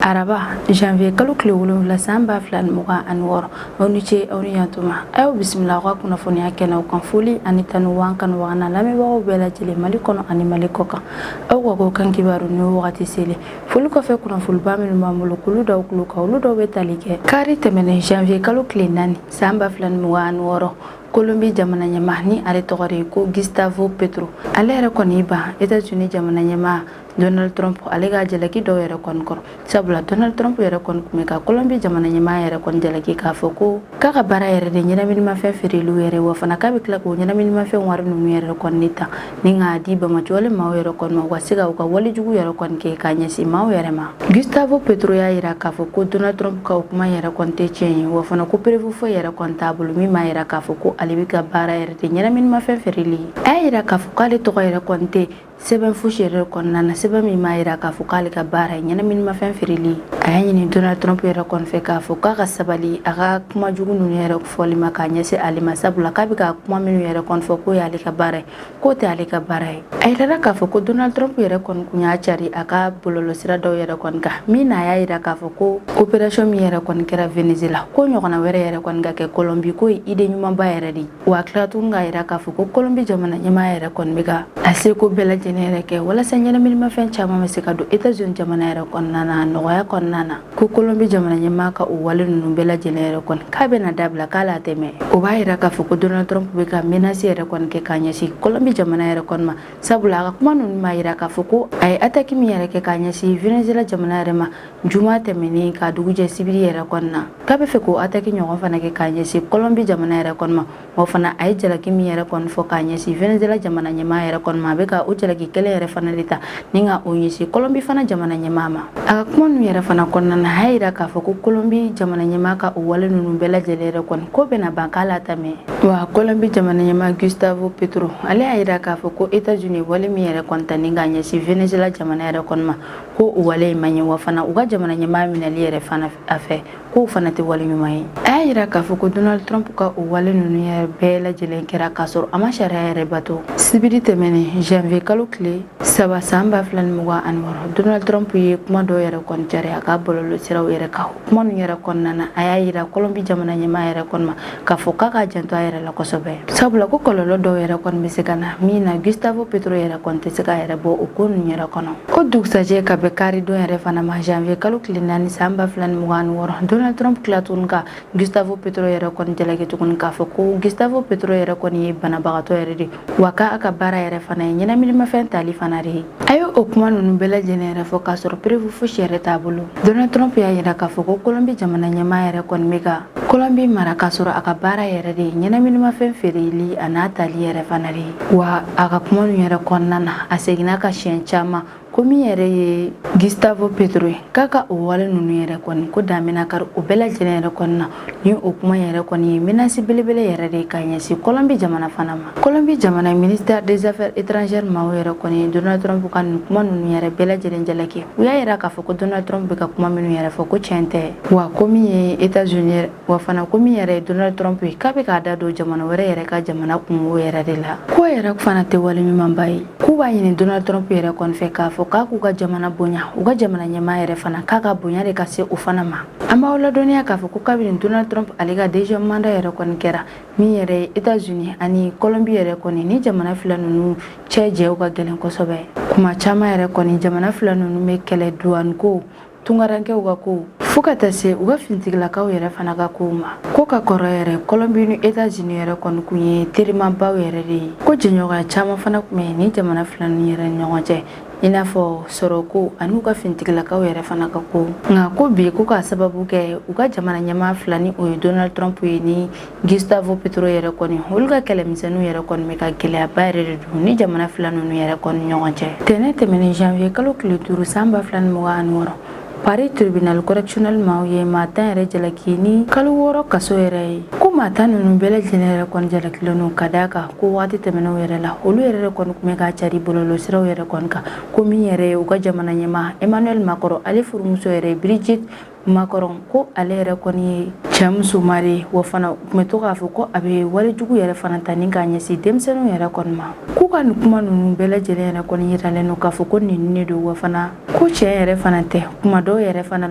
Araba, janvier kalo tile 7, san 2026. Aw ni ce, aw ni yantuma. A y'aw bisimila aw ka kunnafoniya kɛnɛw kan. Foli ani tanu waan kanu wagana lamɛnbagaw bɛɛ lajɛlen, Mali kɔnɔ ani Mali kɔ kan. Aw ka ko kan kibaru ni wagati selen. Foli kɔfɛ, kunnafoniba minnu b'an bolo k'olu daw tulo kan, olu dɔw bɛ tali kɛ: kari tɛmɛnen, janvier kalo tile 4, san 2026, Kolonbi jamana ɲɛmaa ni ale tɔgɔ de ye ko Gustavo Petro, ale yɛrɛ kɔni ban États-Unis jamana ɲɛmaa Donald Trump ale ka jalaki dɔw yɛrɛ kɔni kɔrɔ, sabula Donald Trump yɛrɛ kɔni tun bɛ ka Kolonbi jamana ɲɛmaa yɛrɛ kɔni jalaki k'a fɔ ko k'a ka baara yɛrɛ de ɲɛnaminimafɛn feereliw yɛrɛ, wa fana k'a bɛ tila k'o ɲɛnaminimafɛn wari ninnu yɛrɛ kɔni ta ni k'a di banbaanciwale maaw yɛrɛ kɔni ma, u ka se ka u ka walejugu yɛrɛ kɔni kɛ k'a ɲɛsin maaw yɛrɛ ma. Gustavo Petro y'a yira k'a fɔ ko Donald Trump ka o kuma yɛrɛ kɔni tɛ tiɲɛ ye, wa fana ko preuve foyi yɛrɛ kɔni t'a bolo min b'a yira k'a fɔ ko ale bɛ ka baara yɛrɛ de ɲɛnaminimafɛn feereli ye. A y'a yira k'a fɔ k'ale tɔgɔ yɛrɛ kɔni tɛ sɛbɛn fosi yɛrɛ kɔnɔna na, sɛbɛn min b'a yira k'a fɔ k'ale ka baara ye ɲɛnaminimafɛn feereli ye. A y'a ɲini Donald Trump yɛrɛ kɔni fɛ k'a fɔ k'a ka sabali a ka kuma jugu ninnu yɛrɛ fɔli ma k'a ɲɛsin ale ma, sabula k'a bɛ ka kuma minnu yɛrɛ kɔni fɔ k'o y'ale ka baara ye, k'o tɛ ale ka baara ye. A yirala k'a fɔ ko Donald Trump yɛrɛ kɔni kun y'a cari a ka bɔlɔlɔsira dɔw yɛrɛ kɔni kan, min n'a y'a yira k'a fɔ ko opération min yɛrɛ kɔni kɛra Venezuela, ko ɲɔgɔnna wɛrɛ yɛrɛ kɔni ka kɛ Colombie, k'o ye idée ɲumanba yɛrɛ de ye. Wa a tila tuguni k'a yira k'a fɔ ko Colombie jamana ɲɛmaa yɛrɛ kɔni bɛ ka a seko bɛɛ lajɛlen yɛrɛ kɛ walasa ɲɛnaminimafɛn caman bɛ se ka don États-Unis jamana yɛrɛ kɔnɔna na nɔgɔya kɔnɔna na, ko Colombie jamana ɲɛmaa ka o wale ninnu bɛɛ lajɛlen yɛrɛ kɔni k'a bɛna dabila, k'a la tɛmɛ. O b'a yira k'a fɔ ko Donald Trump bɛ ka menace yɛrɛ kɔni kɛ k'a ɲɛsin Colombie jamana yɛrɛ kɔni ma, sabula a ka kuma ninnu b'a yira k'a fɔ ko a ye attaque min yɛrɛ kɛ k'a ɲɛsin Venezuela jamana yɛrɛ ma juma tɛmɛnen k'a dugu jɛ sibiri yɛrɛ kɔni na, k'a bɛ fɛ k'o attaque ɲɔgɔn fana kɛ k'a ɲɛsin Colombie jamana yɛrɛ kɔni ma. Wa fana a ye jalaki min yɛrɛ kɔni fɔ k'a ɲɛsin Venezuela jamana ɲɛmaa yɛrɛ kɔni ma, a bɛ ka o jalaki kelen yɛrɛ fana de ta ni ka o ɲɛsin Colombie fana jamana ɲɛmaa ma. A ka kuma ninnu yɛrɛ fana kɔnɔna na, a y'a yira k'a fɔ ko Colombie jamana ɲɛmaa ka o wale ninnu bɛɛ lajɛlen yɛrɛ kɔni ko bɛna ban, k'a la tɛmɛ. Wa Colombie jamana ɲɛmaa Gustavo Petro, ale y'a yira k'a fɔ ko États-Unis wale min yɛrɛ kɔni ta ni k'a ɲɛsin Venezuela jamana yɛrɛ kɔni ma, ko o wale in ma ɲɛ, wa fana u ka jamana ɲɛmaa minɛli yɛrɛ fana a fɛ, k'o fana tɛ wale ɲuman ye. A y'a yira k'a fɔ ko Donald Trump ka o wale ninnu yɛrɛ bɛɛ lajɛlen kɛra k'a sɔrɔ a ma sariya yɛrɛ bato. Sibiri tɛmɛnen, janvier kalo tile 3, san 2026, Donald Trump ye kuma dɔw yɛrɛ kɔni cari a ka bɔlɔlɔsiraw yɛrɛ kan. Kuma ninnu yɛrɛ kɔnɔna na, a y'a yira Colombie jamana ɲɛmaa yɛrɛ kɔni ma k'a fɔ k'a k'a janto a yɛrɛ la kosɛbɛ, sabula ko kɔlɔlɔ dɔw yɛrɛ kɔni bɛ se ka na min na Gustavo Petro yɛrɛ kɔni tɛ se k'a yɛrɛ bɔ o ko ninnu yɛrɛ kɔnɔ. O dugusajɛ, ka bɛn kari don yɛrɛ fana ma, janvier kalo tile 4, san 2026, Donald Trump tila tuguni ka Gustavo Petro yɛrɛ kɔni jalaki tuguni k'a fɔ ko Gustavo Petro yɛrɛ kɔni ye banabagatɔ yɛrɛ de, wa k'a ka baara yɛrɛ fana ye ɲɛnaminimafɛn tali fana de ye. A ye o kuma ninnu bɛɛ lajɛlen yɛrɛ fɔ k'a sɔrɔ preuve fosi yɛrɛ t'a bolo. Donald Trump y'a yira k'a fɔ ko Colombie jamana ɲɛmaa yɛrɛ kɔni bɛ ka Colombie mara k'a sɔrɔ a ka baara yɛrɛ de ye ɲɛnaminimafɛn feereli a n'a tali yɛrɛ fana de ye. Wa a ka kuma ninnu yɛrɛ kɔnɔna na, a seginna ka siɲɛ caman ko min yɛrɛ ye Gustavo Petro ye, k'a ka o wale ninnu yɛrɛ kɔni ko damina kari o bɛɛ lajɛlen yɛrɛ kɔni na. Ni o kuma yɛrɛ kɔni ye menace belebele yɛrɛ de ka ɲɛsin Colombie jamana fana ma. Colombie jamana ministère des Affaires étrangères maaw yɛrɛ kɔni Donald Trump ka nin kuma ninnu yɛrɛ bɛɛ lajɛlen jalaki. U y'a yira k'a fɔ ko Donald Trump bɛ ka kuma minnu yɛrɛ fɔ, ko tiɲɛ tɛ, wa ko min ye États-Unis, wa fana ko min yɛrɛ ye Donald Trump ye, k'a bɛ k'a da don jamana wɛrɛ yɛrɛ ka jamana kungo yɛrɛ de la, k'o yɛrɛ fana tɛ wale ɲumanba ye. K'u b'a ɲini Donald Trump yɛrɛ kɔni fɛ k'a fɔ k'a k'u ka jamana bonya, u ka jamana ɲɛmaa yɛrɛ fana k'a ka bonya de ka se o fana ma. An b'aw ladɔnniya k'a fɔ ko kabini Donald Trump ale ka deuxième mandat yɛrɛ kɔni kɛra, min yɛrɛ ye États-Unis ani Colombie yɛrɛ kɔni, ni jamana fila ninnu cɛ jɛw ka gɛlɛn kosɛbɛ. Kuma caman yɛrɛ kɔni, jamana fila ninnu bɛ kɛlɛ douane ko, tungarankɛw ka ko, fo ka taa se u ka finitigilakaw yɛrɛ fana ka kow ma. Ko ka kɔrɔ yɛrɛ, Colombie ni États-Unis yɛrɛ kɔni kun ye terimabaw yɛrɛ de ye, ko jɛɲɔgɔnya caman fana tun bɛ ni jamana fila ninnu yɛrɛ ni ɲɔgɔn cɛ, i n'a fɔ sɔrɔko ani u ka finitigilakaw yɛrɛ fana ka ko. Nka ko bi, ko k'a sababu kɛ u ka jamana ɲɛmaa fila ni o ye Donald Trump ye ni Gustavo Petro yɛrɛ kɔni, olu ka kɛlɛmisɛnninw yɛrɛ kɔni bɛ ka gɛlɛyaba yɛrɛ de don ni jamana fila ninnu yɛrɛ kɔni ɲɔgɔn cɛ. Tɛnɛ tɛmɛnen, janvier kalo tile 5, san 2026, Paris tribunal correctionnel maaw ye maa 10 yɛrɛ jalaki ni kalo 6 kaso yɛrɛ ye. Ko maa 10 ninnu bɛɛ lajɛlen yɛrɛ kɔni jalakilen don ka d'a kan ko waati tɛmɛnenw yɛrɛ la, olu yɛrɛ de kɔni tun bɛ k'a cari bɔlɔlɔsiraw yɛrɛ kɔni kan ko min yɛrɛ ye u ka jamana ɲɛmaa Emmanuel Macron, ale furumuso yɛrɛ ye Brigitte Macron, ko ale yɛrɛ kɔni ye cɛ musoma de ye, wa fana u tun bɛ to k'a fɔ ko a bɛ walejugu yɛrɛ fana ta ni k'a ɲɛsin denmisɛnninw yɛrɛ kɔni ma. K'u K'u ka nin kuma ninnu bɛɛ lajɛlen yɛrɛ kɔni yiralen don k'a fɔ ko nɛni de don, wa fana ko tiɲɛ yɛrɛ fana tɛ. Kuma dɔw yɛrɛ fana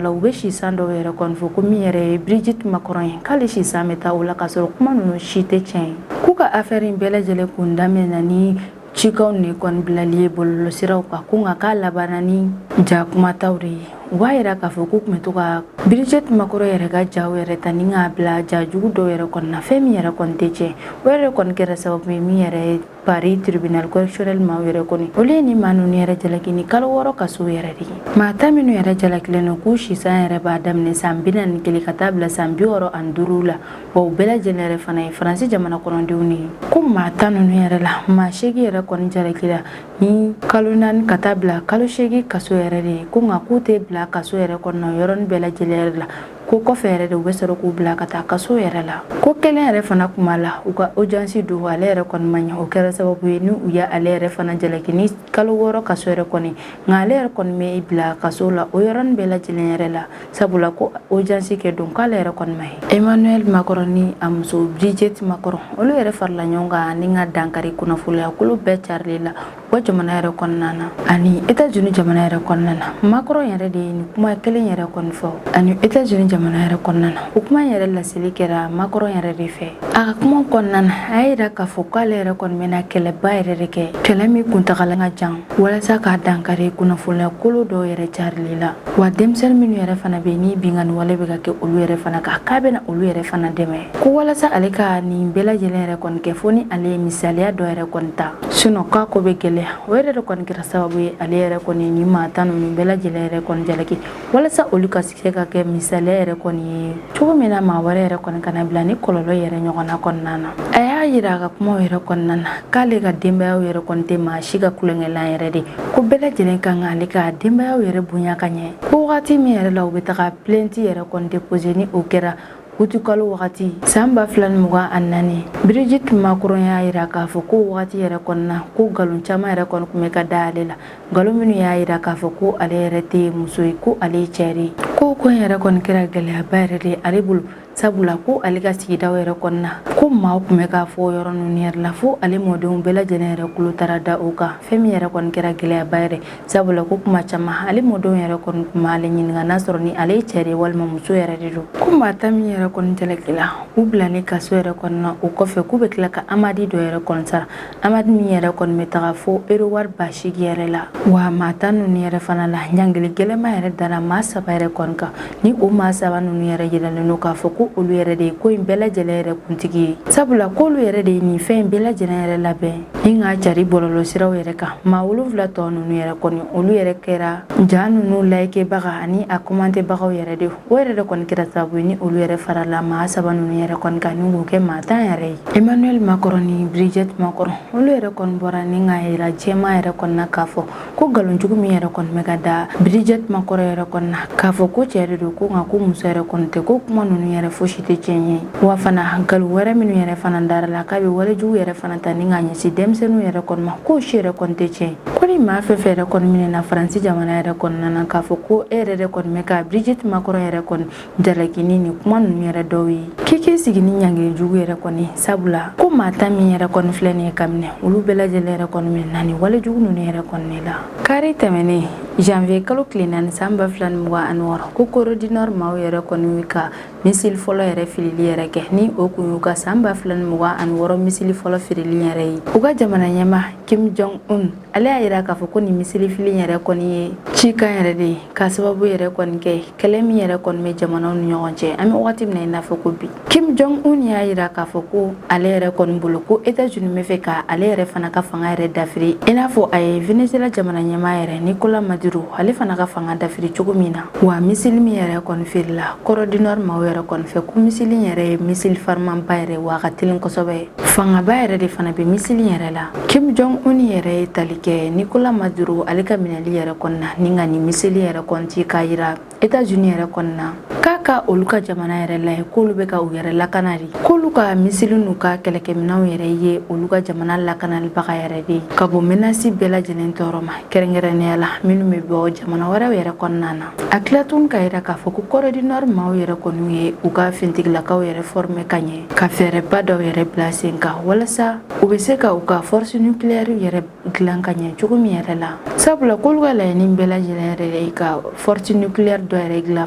la, u bɛ sisan dɔw yɛrɛ kɔni fɔ ko min yɛrɛ ye Brigitte Macron ye, k'ale sisan bɛ taa o la, k'a sɔrɔ kuma ninnu si tɛ tiɲɛ ye. K'u ka affaire in bɛɛ lajɛlen kun daminɛna ni cikanw de kɔni bilali ye bɔlɔlɔsiraw kan, ko nka k'a labanna ni ja kumataw de ye. U b'a yira k'a fɔ k'u tun bɛ to ka Brigitte Macron yɛrɛ ka jaw yɛrɛ ta ni k'a bila ja jugu dɔw yɛrɛ kɔni na, fɛn min yɛrɛ kɔni tɛ tiɲɛ. O yɛrɛ kɔni kɛra sababu ye min yɛrɛ ye Paris tribunal correctionnel maaw yɛrɛ kɔni, olu ye ni maa ninnu yɛrɛ jalaki ni kalo 6 kaso yɛrɛ de ye. Maa 10 minnu yɛrɛ jalakilen don, k'u sisan yɛrɛ b'a daminɛ san 41 ka taa bila san 65 la, wa u bɛɛ lajɛlen yɛrɛ fana ye Faransi jamana kɔnɔdenw de ye. Ko maa 10 ninnu yɛrɛ la, maa 8 yɛrɛ kɔni jalakila ni kalo 4 ka taa bila kalo 8 kaso yɛrɛ de ye. Ko nka k'u tɛ bila kaso yɛrɛ kɔnɔna yɔrɔnin bɛɛ lajɛlen yɛrɛ la, ko kɔfɛ yɛrɛ de u bɛ sɔrɔ k'u bila ka taa kaso yɛrɛ la. Ko kelen yɛrɛ fana kuma la u ka audience don, ale yɛrɛ kɔni ma ɲɛ. O kɛra sababu ye ni u ye ale yɛrɛ fana jalaki ni kalo 6 kaso yɛrɛ kɔni, nka ale yɛrɛ kɔni bɛ bila kaso la o yɔrɔnin bɛɛ lajɛlen yɛrɛ la, sabula ko audience kɛ don k'ale yɛrɛ kɔni ma ye. Emmanuel Macron ni a muso Brigitte Macron, olu yɛrɛ farala ɲɔgɔn kan ni ka dankari kunnafoniya kolo bɛɛ carili la u ka jamana yɛrɛ kɔnɔna na ani États-Unis jamana yɛrɛ kɔnɔna na. Macron yɛrɛ de ye nin kuma kelen yɛrɛ kɔni fɔ ani États-Unis jamana yɛrɛ kɔnɔna na. O kuma yɛrɛ laseli kɛra Macron yɛrɛ de fɛ. A ka kuma kɔnɔna na, a y'a yira k'a fɔ k'ale yɛrɛ kɔni bɛna kɛlɛba yɛrɛ de kɛ, kɛlɛ min kuntagala ka jan, walasa k'a dankari kunnafoniya kolo dɔw yɛrɛ carili la. Wa denmisɛnnin minnu yɛrɛ fana bɛ yen ni binkanni wale bɛ ka kɛ olu yɛrɛ fana kan, k'a bɛna olu yɛrɛ fana dɛmɛ. Ko walasa ale ka nin bɛɛ lajɛlen yɛrɛ kɔni kɛ, fo ni ale ye misaliya dɔ yɛrɛ kɔni ta, sinon k'a ko bɛ gɛlɛya. O yɛrɛ de kɔni kɛra sababu ye ale yɛrɛ kɔni ni maa 10 ninnu bɛɛ lajɛlen yɛrɛ kɔni jalaki, walasa olu ka se ka kɛ misaliya yɛrɛ kɔni ye cogo min na, maa wɛrɛ yɛrɛ kɔni kana bila ni kɔlɔlɔ yɛrɛ ɲɔgɔnna kɔnɔna na. A y'a yira a ka kumaw yɛrɛ kɔnɔna na k'ale ka denbayaw yɛrɛ kɔni tɛ maa si ka tulonkɛlan yɛrɛ de, ko bɛɛ lajɛlen kan k'ale ka denbayaw yɛrɛ bonya ka ɲɛ. Ko wagati min yɛrɛ la u bɛ taga plainte yɛrɛ kɔni déposer, ni o kɛra utikalo wagati san 2024, Brigitte Macron y'a yira k'a fɔ ko wagati yɛrɛ kɔnɔna ko nkalon caman yɛrɛ kɔni tun bɛ ka da ale la, nkalon minnu y'a yira k'a fɔ ko ale yɛrɛ tɛ muso ye, ko ale ye cɛ de ye. Ko ko in yɛrɛ kɔni kɛra gɛlɛyaba yɛrɛ de ye ale bolo, sabula ko ale ka sigidaw yɛrɛ kɔnɔna ko maaw tun bɛ k'a fɔ yɔrɔ ninnu yɛrɛ la, fo ale mɔdenw bɛɛ lajɛlen yɛrɛ kulo taara da o kan. Fɛn min yɛrɛ kɔni kɛra gɛlɛyaba yɛrɛ, sabula ko kuma caman ale mɔdenw yɛrɛ kɔni tun b'ale ɲininka n'a sɔrɔ ni ale ye cɛ de ye walima muso yɛrɛ de don. Ko maa 10 min yɛrɛ kɔni jalakila, u bilalen kaso yɛrɛ kɔnɔna, o kɔfɛ k'u bɛ tila ka amende dɔ yɛrɛ kɔni sara, amende min yɛrɛ kɔni bɛ taga fo euro wari 8000 yɛrɛ la. Wa maa 10 ninnu yɛrɛ fana la, ɲangili gɛlɛnma yɛrɛ dara maa 3 yɛrɛ kɔni kan, ni o maa 3 ninnu yɛrɛ yiralen don k'a fɔ ko olu yɛrɛ de ye ko in bɛɛ lajɛlen yɛrɛ kuntigi ye, sabula k'olu yɛrɛ de ye nin fɛn in bɛɛ lajɛlen yɛrɛ labɛn ni k'a cari bɔlɔlɔsiraw yɛrɛ kan. Maa 7 tɔ ninnu yɛrɛ kɔni, olu yɛrɛ kɛra ja ninnu layikebaga ani a kɔmantebagaw yɛrɛ de. O yɛrɛ de kɔni kɛra sababu ye ni olu yɛrɛ farala maa 3 ninnu yɛrɛ kɔni kan ni k'u kɛ maa 10 yɛrɛ ye. Emmanuel Macron ni Brigitte Macron, olu yɛrɛ kɔni bɔra ni k'a yira jɛma yɛrɛ kɔni na k'a fɔ ko nkalonjugu min yɛrɛ kɔni bɛ ka da Brigitte Macron yɛrɛ kɔni na k'a fɔ ko cɛ de don, ko nka ko muso yɛrɛ kɔni tɛ, ko kuma ninnu yɛrɛ fosi tɛ tiɲɛ ye. Wa fana nkalon wɛrɛ minnu yɛrɛ fana dara la k'a bɛ walejugu yɛrɛ fana ta ni k'a ɲɛsin denmisɛnninw yɛrɛ kɔni ma, k'o si yɛrɛ kɔni tɛ tiɲɛ. Ko ni maa fɛn fɛn yɛrɛ kɔni minɛna Faransi jamana yɛrɛ kɔnɔna na k'a fɔ ko e yɛrɛ de kɔni bɛ ka Brigitte Macron yɛrɛ kɔni jalaki ni nin kuma ninnu yɛrɛ dɔw ye, k'i k'i sigi ni ɲangili jugu yɛrɛ kɔni, sabula ko maa 10 min yɛrɛ kɔni filɛ nin ye ka minɛ, olu bɛɛ lajɛlen yɛrɛ kɔni minɛna nin walejugu ninnu yɛrɛ kɔni la. Kari tɛmɛnen janvier kalo tile 4 san 2026, ko Corée du Nord maaw yɛrɛ kɔni ka missile fɔlɔ yɛrɛ filili yɛrɛ kɛ, ni o kun y'u ka san 2026 missile fɔlɔ filili yɛrɛ ye. U ka jamana ɲɛmaa Kim Jong Un, ale y'a yira k'a fɔ ko nin missile fili yɛrɛ kɔni ye cikan yɛrɛ de ye, k'a sababu yɛrɛ kɔni kɛ kɛlɛ min yɛrɛ kɔni bɛ jamanaw ni ɲɔgɔn cɛ an bɛ wagati min na i n'a fɔ ko bi. Kim Jong Un y'a yira k'a fɔ ko ale yɛrɛ kɔni bolo ko États-Unis bɛ fɛ ka ale yɛrɛ fana ka fanga yɛrɛ dafiri, i n'a fɔ a ye Venezuela jamana ɲɛmaa yɛrɛ Nicolas Maduro, ale fana ka fanga dafiri cogo min na. Wa missile min yɛrɛ kɔni filila Corée du Nord maaw yɛrɛ kɔni fɛ, ko missile yɛrɛ ye missile farimanba yɛrɛ, wa a ka teli kosɛbɛ, fangaba yɛrɛ de fana bɛ missile yɛrɛ la. Kim Jong Un yɛrɛ ye tali kɛ Nicolas Maduro ale ka minɛli yɛrɛ kɔni na ni ka nin missile yɛrɛ kɔni ci k'a yira États-Unis yɛrɛ kɔni na. K'a ka olu ka jamana yɛrɛ lajɛ, k'olu bɛ ka u yɛrɛ lakana de, k'olu ka misili n'u ka kɛlɛkɛminɛnw yɛrɛ ye olu ka jamana lakanalibaga yɛrɛ de ye ka bɔ menace bɛɛ lajɛlen tɔɔrɔ ma, kɛrɛnkɛrɛnnenya la minnu bɛ bɔ jamana wɛrɛw yɛrɛ kɔnɔna na. A tila tun ka yira k'a fɔ ko Corée du Nord maaw yɛrɛ kɔni ye u ka finitigilakaw yɛrɛ former ka ɲɛ, ka fɛɛrɛba dɔw yɛrɛ bila sen kan walasa u bɛ se ka u ka force nucléaire yɛrɛ dilan ka ɲɛ cogo min yɛrɛ la, sabula k'olu ka laɲini bɛɛ lajɛlen yɛrɛ ye ka force nucléaire dɔ yɛrɛ dilan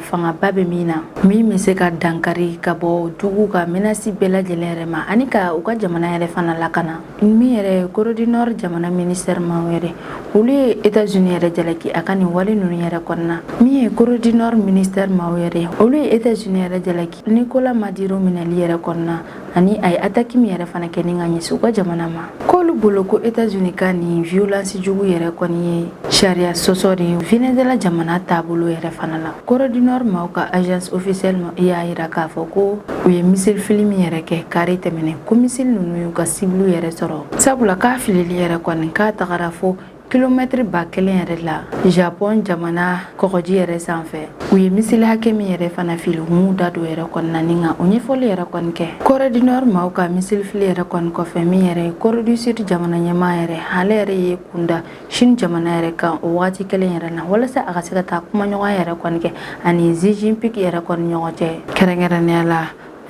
fangaba bɛ min na, min bɛ se ka dankari ka bɔ jugu ka menace bɛɛ lajɛlen yɛrɛ ma ani ka u ka jamana yɛrɛ fana lakana. Min yɛrɛ ye Corée du Nord jamana ministère maaw yɛrɛ, olu ye États-Unis yɛrɛ jalaki a ka nin wale ninnu yɛrɛ kɔnɔna. Min ye Corée du Nord ministère maaw yɛrɛ, olu ye États-Unis yɛrɛ jalaki Nicolas Maduro minɛli yɛrɛ kɔnɔna ani a ye attaque min yɛrɛ fana kɛ ni ka ɲɛsin u ka jamana ma. K'olu bolo ko États-Unis ka nin violence jugu yɛrɛ kɔni ye sariya sɔsɔ de ye Venezuela jamana taabolo yɛrɛ fana la. Corée du Nord maaw ka agence officielle y'a yira k'a fɔ ko u ye missile fili min yɛrɛ kɛ kari tɛmɛnen, ko missile ninnu y'u ka cible yɛrɛ sɔrɔ, sabula k'a filili yɛrɛ kɔni k'a tagara fo kilomɛtiri 1000 yɛrɛ la Japon jamana kɔgɔji yɛrɛ sanfɛ. U ye missile hakɛ min yɛrɛ fana fili, u m'u da don yɛrɛ kɔnɔna ni nka o ɲɛfɔli yɛrɛ kɔni kɛ. Corée du Nord maaw ka missile fili yɛrɛ kɔni kɔfɛ, min yɛrɛ ye Corée du Sud jamana ɲɛmaa yɛrɛ, ale yɛrɛ ye kunda Chine jamana yɛrɛ kan o waati kelen yɛrɛ la walasa a ka se ka taa kumaɲɔgɔnya yɛrɛ kɔni kɛ ani Xi Jinping yɛrɛ kɔni ɲɔgɔn cɛ, kɛrɛnkɛrɛnnenya la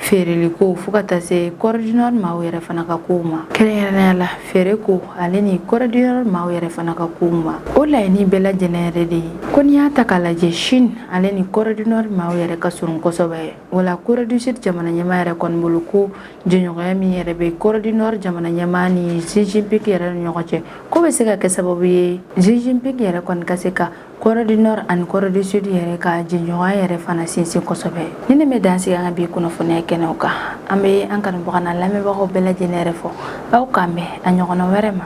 feereli ko fo ka taa se Corée du Nord maaw yɛrɛ fana ka kow ma, kɛrɛnkɛrɛnnenya la feere ko ale ni Corée du Nord maaw yɛrɛ fana ka kow ma. O laɲini bɛɛ lajɛlen yɛrɛ de ye ko n'i y'a ta k'a lajɛ, Chine ale ni Corée du Nord maaw yɛrɛ ka surun kosɛbɛ. Wala Corée du Sud jamana ɲɛmaa yɛrɛ kɔni bolo ko jɛɲɔgɔnya min yɛrɛ bɛ Corée du Nord jamana ɲɛmaa ni Xi Jinping yɛrɛ ni ɲɔgɔn cɛ, ko bɛ se ka kɛ sababu ye Xi Jinping yɛrɛ kɔni ka se ka Corée du Nord ani Corée du Sud yɛrɛ ka jɛɲɔgɔnya yɛrɛ fana sinsin kosɛbɛ. Ni ne bɛ dan sigi an ka bi kunnafoniya kɛnɛw kan, an bɛ an kanubaga n'a lamɛnbagaw bɛɛ lajɛlen yɛrɛ fɔ aw k'an bɛn a ɲɔgɔnna wɛrɛ ma.